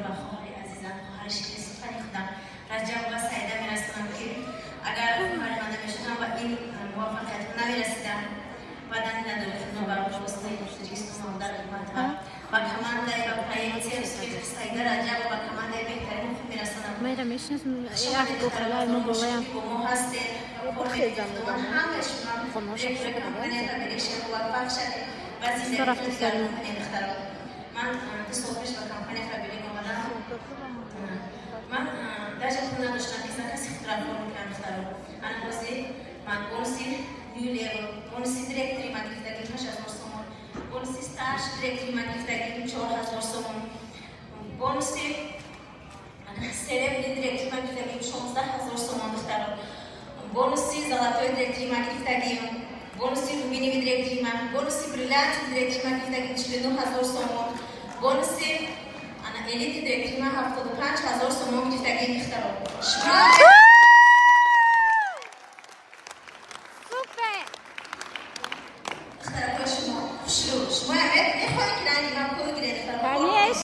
ба хоҳари азизам, хоҳари ширин сухани худам Раҷабова Саида мерасонам, ки агар хоҳари ман намешудам, ба ин муваффақиятҳо намерасидам. Ва надори худро ба воситаи Тоҷикистон модар хидмат ба командаи, ба проекти Саида Раҷабова, ба командаи беҳтарини худ мерасонам. Майра мешинасм, як гохалаи мо болаям. Бо мо ҳастед, ҳамаи шумо директори компания муваффақ шавед ва зиндагитон духтарон. Ман 2 сол пеш ба компания Фаберлик омадам. Ман даже пул надоштам, ки заказ и худро форм кунам, духтарон. Ана ҳозир ман бонуси New Level, бонуси директори ман гирифтагим 8000 сомон, бонуси старший директори ман гирифтагим 4000 сомон, бонуси серебряный директори ман гирифтагим 16 000 сомон, духтарон, бонуси золотой директори ман гирифтагим, бонуси рубиновый директори ман, бонуси бриллиантовый директори ман гирифтагим 49 000 сомон, бонуси ана элитный директори ман 75 000 сомон гирифтагим, духтарон. Шумо Супер! Духтаракои шумо хушрӯ.